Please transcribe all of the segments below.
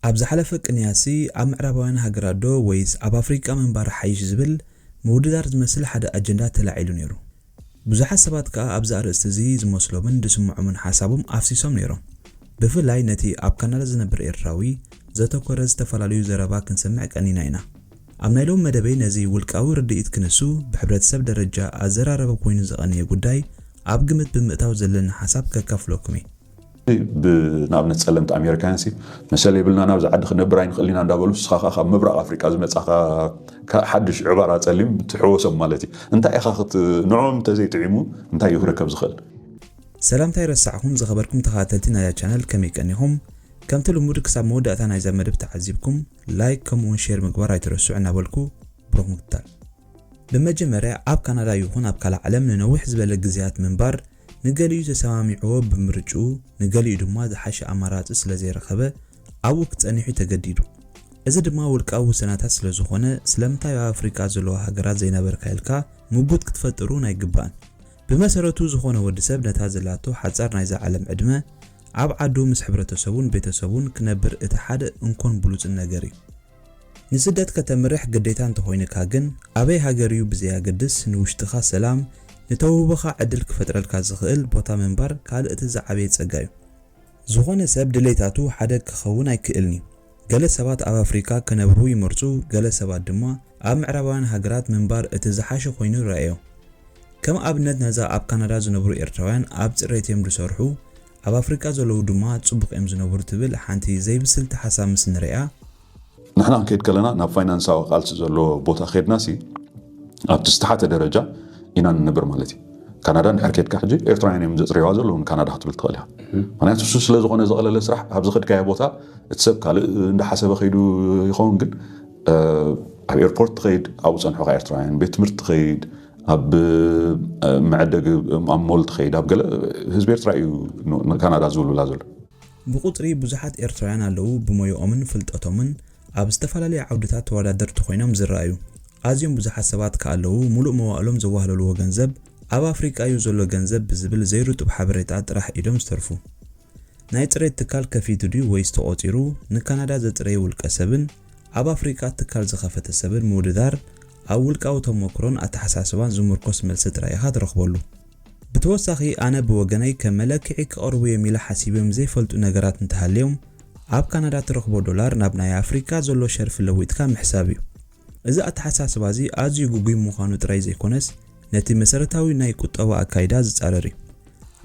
ኣብ ዝሓለፈ ቅንያሲ ኣብ ምዕራባውያን ሃገራት ዶ ወይስ ኣብ ኣፍሪቃ ምንባር ሓይሽ ዝብል ምውድዳር ዝመስል ሓደ ኣጀንዳ ተላዒሉ ነይሩ። ብዙሓት ሰባት ከኣ ኣብዚ ኣርእስቲ እዚ ዝመስሎምን ዝስምዖምን ሓሳቦም ኣፍሲሶም ነይሮም። ብፍላይ ነቲ ኣብ ካናዳ ዝነብር ኤርትራዊ ዘተኮረ ዝተፈላለዩ ዘረባ ክንሰምዕ ቀኒና ኢና። ኣብ ናይ ሎም መደበይ ነዚ ውልቃዊ ርድኢት ክንሱ ብሕብረተሰብ ደረጃ ኣዘራረበ ኮይኑ ዝቐነየ ጉዳይ ኣብ ግምት ብምእታው ዘለኒ ሓሳብ ከካፍለኩም እየ። ብንኣብነት ጸለምቲ ኣሜሪካውያን ሲ መሰል የብልና ናብዚ ዓዲ ክነብር ኣይንኽእል ኢና እንዳበሉ ንስኻ ከዓ ካብ ምብራቕ ኣፍሪቃ ዝመጻኻ ሓድሽ ዕባራ ጸሊም ትሕወሶም ማለት እዩ። እንታይ ኢኻ ክት ንዕኦም እንተዘይጥዒሙ እንታይ እዩ ክረከብ ዝኽእል? ሰላምታ ይረሳዕኹም ዝኸበርኩም ተኸታተልቲ ናይዛ ቻነል ከመይ ቀኒኹም? ከምቲ ልሙድ ክሳብ መወዳእታ ናይዛ መደብ ተዓዚብኩም ላይክ ከምኡውን ሼር ምግባር ኣይትረስዑ እናበልኩ ብሩኽ ምክታል። ብመጀመርያ ኣብ ካናዳ ይኹን ኣብ ካልእ ዓለም ንነዊሕ ዝበለ ግዜያት ምንባር ንገሊኡ ተሰማሚዕዎ ብምርጭኡ ንገሊኡ ድማ ዝሓሸ ኣማራጺ ስለ ዘይረኸበ ኣብኡ ክጸኒሑ ተገዲዱ። እዚ ድማ ውልቃዊ ውሳነታት ስለ ዝኾነ ስለምንታይ ኣብ ኣፍሪቃ ዘለዋ ሃገራት ዘይነበርካ ኢልካ ምጉት ክትፈጥር እውን ኣይግባእን። ብመሰረቱ ዝኾነ ወዲ ሰብ ነታ ዘላቶ ሓጻር ናይዛ ዓለም ዕድመ ኣብ ዓዱ ምስ ሕብረተሰቡን ቤተሰቡን ክነብር እቲ ሓደ እንኮን ብሉጽን ነገር እዩ። ንስደት ከተምርሕ ግዴታ እንተኾይንካ ግን ኣበይ ሃገር እዩ ብዘያገድስ ንውሽጥኻ ሰላም ንተውህቦኻ ዕድል ክፈጥረልካ ዝኽእል ቦታ ምንባር ካልእ እቲ ዝዓበየ ጸጋ እዩ። ዝኾነ ሰብ ድሌታቱ ሓደ ክኸውን ኣይክእልን እዩ። ገለ ሰባት ኣብ ኣፍሪካ ክነብሩ ይመርጹ፣ ገለ ሰባት ድማ ኣብ ምዕራባውያን ሃገራት ምንባር እቲ ዝሓሸ ኮይኑ ይረኣዮ። ከም ኣብነት ነዛ ኣብ ካናዳ ዝነብሩ ኤርትራውያን ኣብ ጽሬት እዮም ዝሰርሑ፣ ኣብ ኣፍሪካ ዘለዉ ድማ ጽቡቕ እዮም ዝነብሩ ትብል ሓንቲ ዘይብስልቲ ሓሳብ ምስ ንሪኣ፣ ንሕና ክንከይድ ከለና ናብ ፋይናንሳዊ ቃልሲ ዘለዎ ቦታ ከድና ሲ ኣብቲ ዝተሓተ ደረጃ ኢና ንነብር ማለት እዩ። ካናዳ እንድሕር ከድካ ሕጂ ኤርትራውያን እዮም ዘፅርዋ ዘለዉ ንካናዳ ክትብል ትኽእል ኢኻ። ምክንያቱ እሱ ስለ ዝኾነ ዘቐለለ ስራሕ ኣብዚ ከድካዮ ቦታ እቲ ሰብ ካልእ እንዳሓሰበ ከይዱ ይኸውን፣ ግን ኣብ ኤርፖርት ትኸይድ ኣብኡ ፀንሑካ ኤርትራውያን፣ ቤት ትምህርቲ ትኸይድ ኣብ መዐደጊ ኣብ ሞል ትኸይድ ኣብ ገለ ህዝቢ ኤርትራ እዩ ካናዳ ዝውልብላ ዘሎ። ብቁጽሪ ብዙሓት ኤርትራውያን ኣለዉ ብሞያኦምን ፍልጠቶምን ኣብ ዝተፈላለዩ ዓውድታት ተወዳደርቲ ኮይኖም ዝረኣዩ። ኣዝዮም ብዙሓት ሰባት ከኣ ኣለዉ ሙሉእ መዋእሎም ዘዋህለልዎ ገንዘብ ኣብ ኣፍሪቃ እዩ ዘሎ ገንዘብ ብዝብል ዘይርጡብ ሓበሬታ ጥራሕ ኢዶም ዝተርፉ። ናይ ጽሬት ትካል ከፊቱ ድዩ ወይስ ተቖጺሩ ንካናዳ ዘጽረየ ውልቀ ሰብን ኣብ ኣፍሪቃ ትካል ዝኸፈተ ሰብን ምውድዳር ኣብ ውልቃዊ ተሞክሮን ኣተሓሳስባን ዝምርኮስ መልሲ ጥራይ ኢኻ ትረኽበሉ። ብተወሳኺ ኣነ ብወገነይ ከም መለክዒ ክቐርቡ እዮም ኢለ ሓሲበዮም ዘይፈልጡ ነገራት እንተሃልዮም ኣብ ካናዳ ትረኽቦ ዶላር ናብ ናይ ኣፍሪቃ ዘሎ ሸርፊ ለዊጥካ ምሕሳብ እዩ። እዚ ኣተሓሳስባ እዚ ኣዝዩ ግጉይ ምዃኑ ጥራይ ዘይኮነስ ነቲ መሰረታዊ ናይ ቁጠባ ኣካይዳ ዝጻረር እዩ።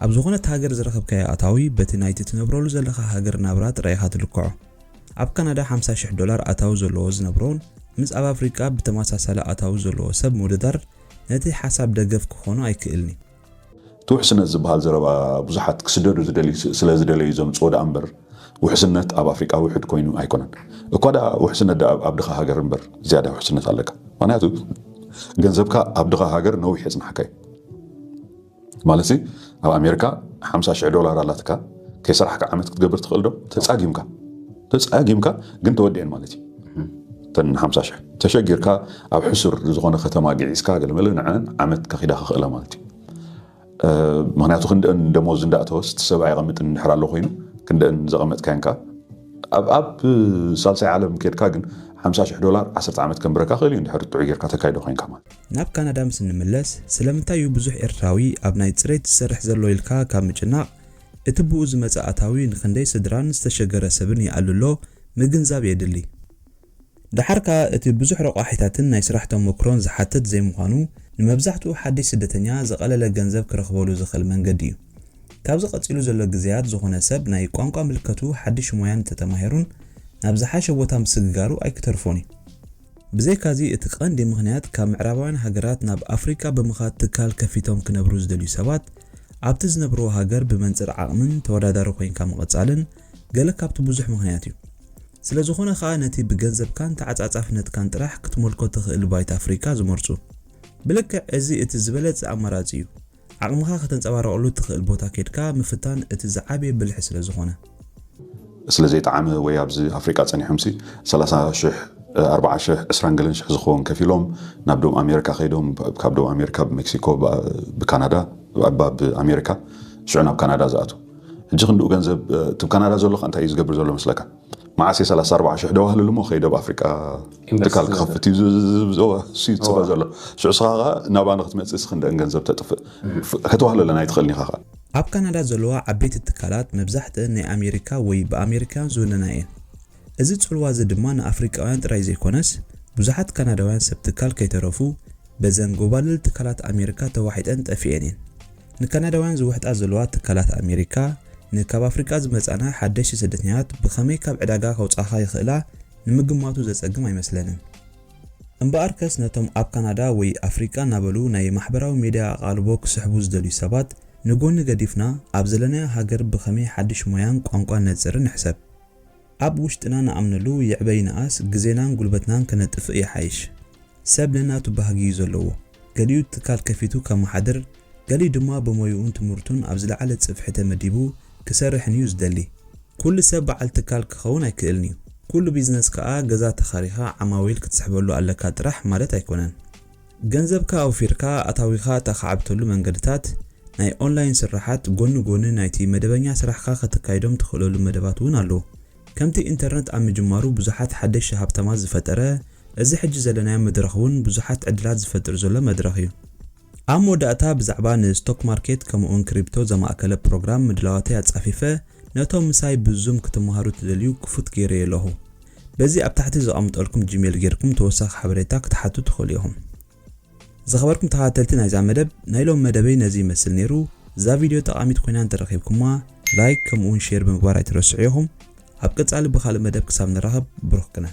ኣብ ዝኾነት ሃገር ዝረኸብካዮ ኣታዊ በቲ ናይቲ ትነብረሉ ዘለኻ ሃገር ናብራ ጥራይ ኢኻ ትልክዖ። ኣብ ካናዳ ሓምሳ ሽሕ ዶላር ኣታዊ ዘለዎ ዝነብሮን ምስ ኣብ ኣፍሪቃ ብተመሳሳሊ ኣታዊ ዘለዎ ሰብ ምውድዳር ነቲ ሓሳብ ደገፍ ክኾኖ ኣይክእልን እዩ። እቲ ውሕስነት ዝበሃል ዘረባ ብዙሓት ክስደዱ ዝደልዩ ስለ ዝደለዩ ዘምፅኦ ደኣ እምበር ውሕስነት ኣብ ኣፍሪቃ ውሑድ ኮይኑ ኣይኮነን። እኳ ደኣ ውሕስነት ደኣ ኣብ ድኻ ሃገር እምበር ዝያዳ ውሕስነት ኣለካ። ምክንያቱ ገንዘብካ ኣብ ድኻ ሃገር ነዊሕ የፅናሕካ እዩ። ማለት ኣብ ኣሜሪካ ሓምሳ ሽሕ ዶላር ኣላትካ ከይሰራሕካ ዓመት ክትገብር ትኽእል ዶ? ተፃጊምካ ተፃጊምካ ግን ተወዲአን ማለት እዩ። ተን ሓምሳ ሽሕ ተሸጊርካ ኣብ ሕሱር ዝኾነ ከተማ ግዒዝካ ገለመለ ንዐን ዓመት ከኺዳ ክኽእላ ማለት እዩ። ምክንያቱ ክንደን ደሞዝ እንዳእተወስ እቲ ሰብ ኣይቐምጥን እንድሕር ኣሎ ኮይኑ ክንደን ዘቐመጥካየን ከዓ ኣብ ኣብ ሳልሳይ ዓለም ኬድካ ግን ሓምሳ ሽሕ ዶላር ዓሰርተ ዓመት ከንብረካ ክእል እዩ እንድሕር ጥዑይ ጌርካ ተካይዶ ኮይንካ ማለት። ናብ ካናዳ ምስ እንምለስ ስለምንታይ እዩ ብዙሕ ኤርትራዊ ኣብ ናይ ጽሬት ዝሰርሕ ዘሎ ኢልካ ካብ ምጭናቕ እቲ ብኡ ዝመጽእ ኣታዊ ንክንደይ ስድራን ዝተሸገረ ሰብን ይኣልሎ ምግንዛብ የድሊ። ደሓር ከኣ እቲ ብዙሕ ረቋሒታትን ናይ ስራሕ ተመክሮን ዝሓትት ዘይምዃኑ ንመብዛሕትኡ ሓድሽ ስደተኛ ዝቐለለ ገንዘብ ክረኽበሉ ዝኽእል መንገዲ እዩ። ካብዚ ቀጺሉ ዘሎ ግዜያት ዝኾነ ሰብ ናይ ቋንቋ ምልከቱ ሓድሽ ሞያ እንተተማሂሩን ናብ ዝሓሸ ቦታ ምስግጋሩ ኣይክተርፎን እዩ። ብዘይካዚ እቲ ቀንዲ ምኽንያት ካብ ምዕራባውያን ሃገራት ናብ ኣፍሪቃ ብምኻድ ትካል ከፊቶም ክነብሩ ዝደልዩ ሰባት ኣብቲ ዝነብርዎ ሃገር ብመንጽር ዓቕምን ተወዳዳሪ ኮይንካ ምቕጻልን ገለ ካብቲ ብዙሕ ምኽንያት እዩ። ስለ ዝኾነ ኸኣ ነቲ ብገንዘብካን ተዓጻጻፍነትካን ጥራሕ ክትመልኮ ትኽእል ባይታ ኣፍሪቃ ዝመርጹ። ብልክዕ እዚ እቲ ዝበለጸ ኣማራጺ እዩ። ዓቕምኻ ከተንጸባርቐሉ እትኽእል ቦታ ኬድካ ምፍታን እቲ ዝዓበየ ብልሒ ስለ ዝኾነ። ስለ ዘይጠዓመ ወይ ኣብዚ ኣፍሪቃ ጸኒሖምሲ ሰላሳ ሽሕ ኣርባዓ ሽሕ ዕስራን ገለን ሽሕ ዝኸውን ከፊሎም ናብ ደቡብ ኣሜሪካ ከይዶም ካብ ደቡብ ኣሜሪካ ብሜክሲኮ ብካናዳ ብኣባ ብኣሜሪካ ሽዑ ናብ ካናዳ ዝኣቱ ሕጂ ክንድኡ ገንዘብ ትብ ካናዳ ዘሎ እንታይ እዩ ዝገብር ዘሎ መስለካ መዓስ የ ሰላሳ ኣርባዓ ሽሕ ደዋህልሉ እሞ ከይደ ኣብ ኣፍሪቃ ትካል ክኸፍት እዩ ዝፅበ ዘሎ። ሽዑ ስኻ ከዓ ናባና ክትመፅእ ስክንደን ገንዘብ ተጥፍእ ከተዋህለለን ኣይትኽእልን ኢኻ ከዓ። ኣብ ካናዳ ዘለዋ ዓበይቲ ትካላት መብዛሕትአን ናይ ኣሜሪካ ወይ ብኣሜሪካውያን ዝውነና እየን። እዚ ጽልዋ እዚ ድማ ንኣፍሪቃውያን ጥራይ ዘይኮነስ ብዙሓት ካናዳውያን ሰብ ትካል ከይተረፉ በዘን ጎባልል ትካላት ኣሜሪካ ተዋሒጠን ጠፊኤን እየን። ንካናዳውያን ዝውሕጣ ዘለዋ ትካላት ኣሜሪካ ንካብ ኣፍሪቃ ዝመጻና ሓደሽቲ ስደተኛታት ብኸመይ ካብ ዕዳጋ ከውጻኻ ይኽእላ ንምግማቱ ዘጸግም ኣይመስለንን። እምበኣርከስ ነቶም ኣብ ካናዳ ወይ ኣፍሪቃ እናበሉ ናይ ማሕበራዊ ሜድያ ኣቓልቦ ክስሕቡ ዝደልዩ ሰባት ንጎኒ ገዲፍና ኣብ ዘለናዮ ሃገር ብኸመይ ሓድሽ ሞያን ቋንቋን ነጽርን ንሕሰብ። ኣብ ውሽጥና ንኣምነሉ ይዕበ ይንኣስ ግዜናን ጉልበትናን ከነጥፍእ ይሓይሽ። ሰብ ነናቱ ባህጊ እዩ ዘለዎ። ገሊኡ ትካል ከፊቱ ከመሓድር፣ ገሊኡ ድማ ብሞይኡን ትምህርቱን ኣብ ዝለዓለ ጽፍሒ ተመዲቡ ክሰርሕን እዩ ዝደሊ። ኩሉ ሰብ በዓል ትካል ክኸውን ኣይክእልን እዩ። ኩሉ ቢዝነስ ከኣ ገዛ ተኻሪኻ ዓማዊል ክትስሕበሉ ኣለካ ጥራሕ ማለት ኣይኮነን። ገንዘብካ ኣውፊርካ ኣታዊኻ ተኻዕብተሉ መንገድታት ናይ ኦንላይን ስራሓት ጎኒ ጎኒ ናይቲ መደበኛ ስራሕካ ከተካይዶም ትኽእለሉ መደባት እውን ኣለዉ። ከምቲ ኢንተርነት ኣብ ምጅማሩ ብዙሓት ሓደሽቲ ሃብታማት ዝፈጠረ፣ እዚ ሕጂ ዘለናዮ መድረኽ እውን ብዙሓት ዕድላት ዝፈጥር ዘሎ መድረኽ እዩ። ኣብ መወዳእታ ብዛዕባ ንስቶክ ማርኬት ከምኡውን ክሪፕቶ ዘማእከለ ፕሮግራም ምድላዋተይ ኣጻፊፈ ነቶም ምሳይ ብዙም ክትመሃሩ ትደልዩ ክፉት ገይረዮ ኣለኹ። በዚ ኣብ ታሕቲ ዘቐምጠልኩም ጂሜል ጌርኩም ተወሳኺ ሓበሬታ ክትሓቱ ትኽእሉ ኢኹም። ዝኸበርኩም ተኸታተልቲ ናይዛ መደብ ናይ ሎም መደበይ ነዚ ይመስል ነይሩ። እዛ ቪድዮ ጠቓሚት ኮይና እንተረኺብኩማ ላይክ ከምኡውን ሼር ብምግባር ኣይትረስዑ ኢኹም። ኣብ ቀጻሊ ብኻልእ መደብ ክሳብ ንራኸብ ብሩኽ ቅነ።